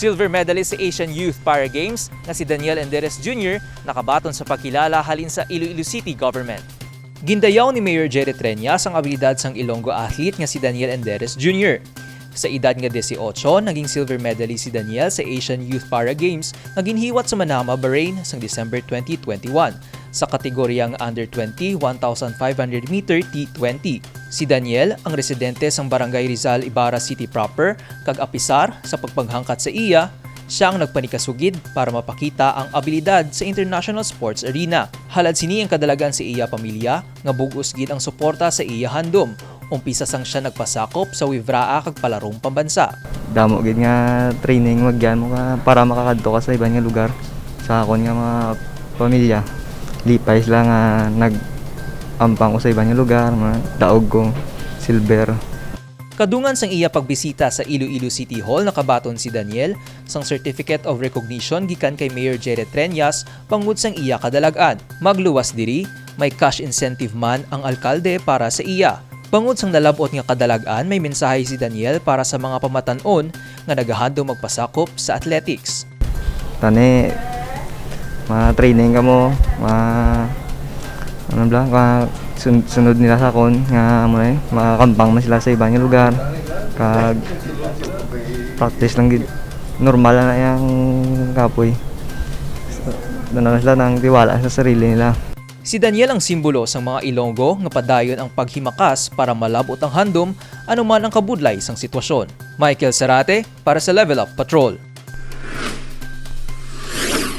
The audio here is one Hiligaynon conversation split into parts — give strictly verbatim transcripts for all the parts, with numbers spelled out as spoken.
Silver medalist sa Asian Youth Para Games nga si Daniel Enderes Junior nakabaton sa pagkilala halin sa Iloilo City Government. Gindayaw ni Mayor Jerry Treñas ang abilidad sang Ilonggo athlete nga si Daniel Enderes Junior. Sa edad nga dieciocho, naging silver medalist si Daniel sa Asian Youth Para Games nga ginhiwat sa Manama, Bahrain, sang December twenty twenty-one, sa kategorya nga under twenty, one thousand five hundred meter T twenty. Si Daniel, ang residente sang Barangay Rizal, Ibarra City proper, kag apisar sa pagpanghangkat sa iya, siya ang nagpanikasugid para mapakita ang abilidad sa international sports arena. Halad sini ang kadalagan sa iya pamilya, nga bug-os gid ang suporta sa iya handom, umpisa sang siya nagpasakop sa WIVRAA kag palarong pambansa. Damo gid nga training magyan mo ka para makakadto ka sa iban nga lugar. Sa akon nga mga pamilya, lipay sila nga nag-ampang ko sa iban nga lugar, mga daog ko, silver. Kadungan sang iya pagbisita sa Iloilo City Hall, nakabaton si Daniel sang Certificate of Recognition gikan kay Mayor Jerry Treñas bangod sang iya kadalag-an. Magluwas diri, may cash incentive man ang alkalde para sa iya. Bangod sang nalab-ot nga kadalag-an, may mensahe si Daniel para sa mga pamatan-on nga nagahandom magpasakop sa athletics. Tani, ma-training kamo, ma-, ano bala, ma-, sun-, sunod nila sa akon nga amo na eh, makakampang man sila sa iban nga lugar, kag practice lang gid, normal na yang kapoy. Ano na sila, nang tiwala sa sarili nila. Si Daniel ang simbolo sang mga Ilonggo nga padayon ang paghimakas para malab-ot ang handom, ano man ang kabudlay sang sitwasyon. Michael Sarate para sa Level Up Patrol.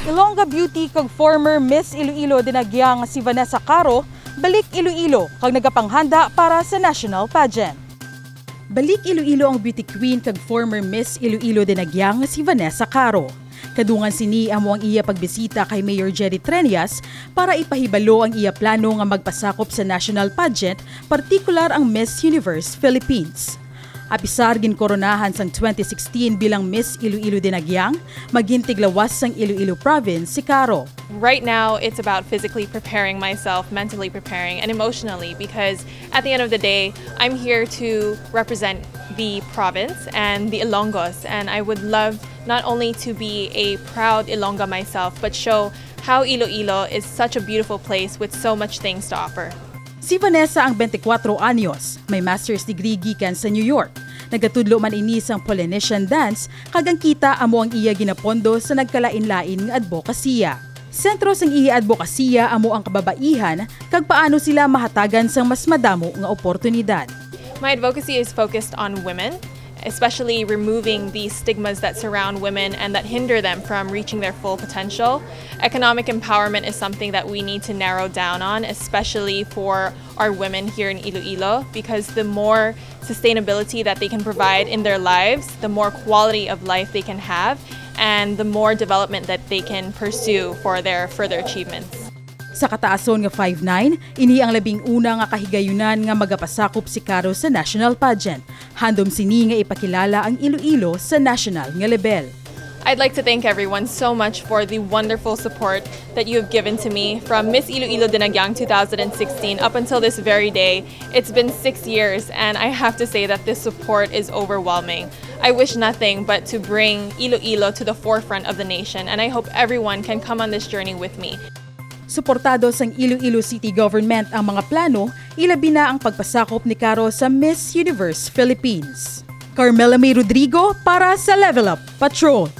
Ilongga Beauty kag former Miss Iloilo Dinagyang nga si Vanessa Caro balik Iloilo kag nagapanghanda para sa national pageant. Balik Iloilo ang beauty queen kag former Miss Iloilo Dinagyang nga si Vanessa Caro. Kadungan sini amo ang iya pagbisita kay Mayor Jerry Treñas para ipahibalo ang iya plano nga magpasakop sa national pageant, partikular ang Miss Universe Philippines. Apisar ginkoronahan sang twenty sixteen bilang Miss Iloilo Dinagyang, magin tiglawas sang Iloilo Province si Caro. Right now, it's about physically preparing myself, mentally preparing, and emotionally, because at the end of the day, I'm here to represent the province and the Ilonggos, and I would love not only to be a proud Ilongga myself, but show how Iloilo is such a beautiful place with so much things to offer. Si Vanessa ang twenty-four anyos, may master's degree gikan sa New York. Nagatudlo man ini sang Polynesian dance, kag ang kita amo ang iya ginapondo sa nagkalain-lain nga adbokasiya. Sentro sang iya adbokasiya amo ang kababaihan kag paano sila mahatagan sang mas madamo nga oportunidad. My advocacy is focused on women, especially removing the stigmas that surround women and that hinder them from reaching their full potential. Economic empowerment is something that we need to narrow down on, especially for our women here in Iloilo, because the more sustainability that they can provide in their lives, the more quality of life they can have, and the more development that they can pursue for their further achievements. Sa kataason nga five nine, ini ang labing una nga kahigayunan nga magapasakop si Caro sa national pageant. Handom sini nga ipakilala ang Iloilo sa national nga lebel. I'd like to thank everyone so much for the wonderful support that you have given to me from Miss Iloilo Dinagyang two thousand sixteen up until this very day. It's been six years, and I have to say that this support is overwhelming. I wish nothing but to bring Iloilo to the forefront of the nation, and I hope everyone can come on this journey with me. Suportado sang Iloilo City Government ang mga plano, ilabi na ang pagpasakop ni Caro sa Miss Universe Philippines. Carmela May Rodrigo para sa Level Up Patrol.